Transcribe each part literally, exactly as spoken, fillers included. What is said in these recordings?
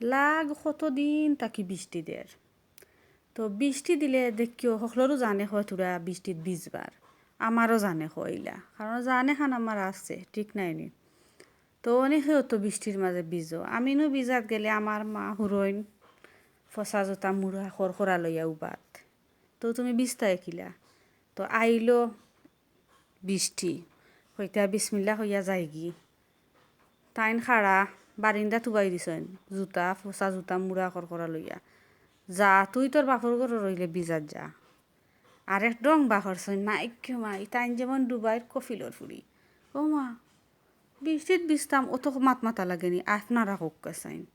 লাগ কতদিন থাকি বৃষ্টি দের। তো বৃষ্টি দিলে দেখিও হকলরও জানে কয় থুড়া বৃষ্টিত ভিজবার, আমারও জানে কয় ইলা, কারণ জানে খান আমার আছে, ঠিক নায় নি? তো অনেকেও তো বৃষ্টির মাঝে ভিজো। আমি নু ভিজাত গেলে আমার মা হুরইন ফসা জুতা মুড়া খরখরা লইয়া উবাত। তো তুমি ভিজতায় কিলা? তো আইলো বৃষ্টি, কইতা বিসমিল্লা কইয়া যাইগি। তাইন খাড়া বারিন্দাত উবাই দিছইন, জুতা, ফসা জুতা মুড়া খরখরা লইয়া। যা, তুই তোর বাপর ঘরো রইলে ভিজাত যা। আরেক ঢং বার করছইন, মাইগো মাই, তাইন যেমন ডুবাইর কফিলর ফুড়ি। ও মা, বৃষ্টিত ভিজতাম, অত মাত মাতা লাগে নি, আপনারা কউক্কা চাইন।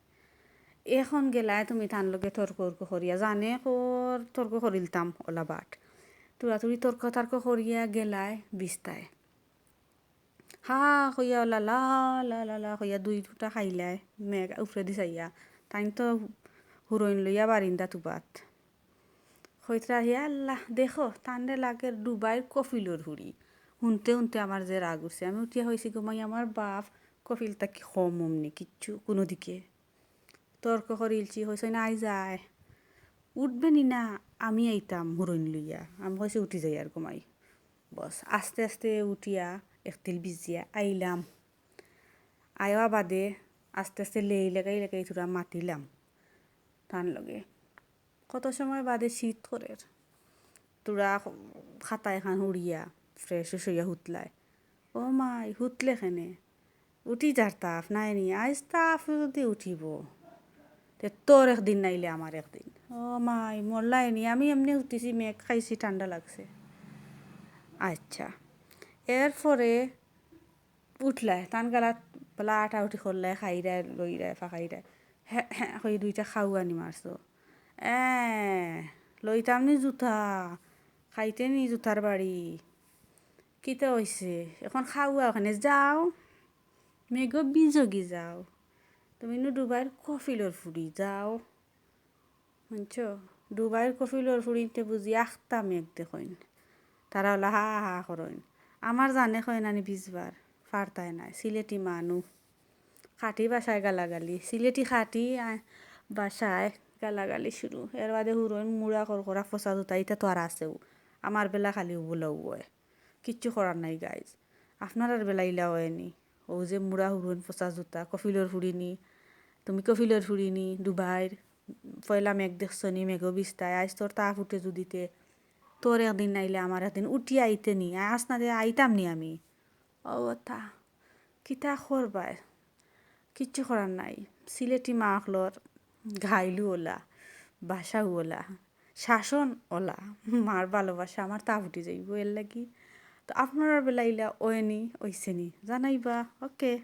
এখন গেলায় তুমি তান লগে তর্ক উর্ক করিয়া, জানে কর তর্ক করিলতাম অলা বাট। তুড়াতুড়ি তর্ক তর্ক করিয়া গেলায় ভিজতায়। হা কইয়া অলা লা লা লা লা কইয়া দুই ফুটা খাইলায়, মেঘ উপরেদি চাইয়া। তাইন তো হুরইন লইয়া বারিন্দাত উবাত। কইতরা, "হে আল্লাহ, দেখো, তানরে লাগের ডুবাইর কফিলর ফুড়ি।" হুনতে হুনতে আমার যে রাগ উঠছে, আমি উঠিয়া কইছি, "গো মাই, আমার বাপ কফিল থাকি কম অমনি কিচ্ছু কুনু দিকে।" তর্ক করিলছি, কইছইন, "আয় যায়, উঠবে নি না, আমি আইতাম হুরইন লইয়া।" আমি কইছি, "উঠি যাইয়ার গো মাই।" বস, আস্তে আস্তে উঠিয়া একতিল ভিজিয়া আইলাম। আওয়া বাদে আস্তে আস্তে লেই লাগাই লাগাই থুড়া মাতিলাম তান লগে। কত সময় বাদে শীত করের, থুড়া খাতা এখান হুড়িয়া fresh হইয়া হুতলায়। "ও মাই, হুতলে কেনে? উঠি যার তাপ নাই নি, আইজ তাপ যদি উঠিবো, তে তোর একদিন নাইলে আমার একদিন।" "ও মাই, মরলায় নি, আমি এমনে হুতিছি, মেঘ খাইছি, ঠান্ডা লাগছে।" আচ্ছা, এরপরে উঠলায়, তান গালাত বলা আটা উঠি করলায়, খাইরায়, লইরায়, ফাঁকাইরায়। হে, হে, কই দুইটা খাউ আনি মারছো। "এ, লইতাম নি জুতা, খাইতে নি জুতার বাড়ি। কিতা অইছে? এখন খাউয়া ওখানে যাও, মেঘো ভিজোগি যাও। তুমি নু ডুবাইর কফিলর ফুড়ি যাও।" হুনছো? ডুবাইর কফিলর ফুড়িন্তে বুঝি আখতা মেঘ দেখইন। তারা অলা হা হা করইন। আমার জানে কয় নানি ভিজবার, ফারতায় নায়। সিলেটি মানু। খাটি ভাষায় গালাগালি। সিলেটি খাটি, আ, ভাষায় গালাগালি শুরু। এর বাদে হুরইন মুড়া খরখরা ফসা জুতা, ইতা তো আর আছেউ। আমার বেলা খালি উবুলাউ অয়। কিচ্ছু করার নাই guys। আপনারার বেলা ইলা অয়নি? অউ যে মুড়া হুরইন ফসা জুতা, কফিলর ফুড়ি নি, তুমি কফিলর ফুড়ি নি, ডুবাইর, পয়লা মেঘ দেখছো নি, মেঘো ভিজতায়, আইজ তোর তাপ উঠে যুদিতে, তোর একদিন নাইলে আমার একদিন, উঠি আইতে নি, আস না দে আইতাম নি আমি। অউ অতা, কিতা করবায়? কিচ্ছু করার নাই। সিলেটি মা অকলর গাইলু অলা, ভাষাউ অলা, শাসন অলা, মার ভালোবাসা আমার তাপ উঠি যাইবো এর লাগি। তো আপনারার বেলা ইলা অয়নি, অইছে নি, জানাইবা। OK।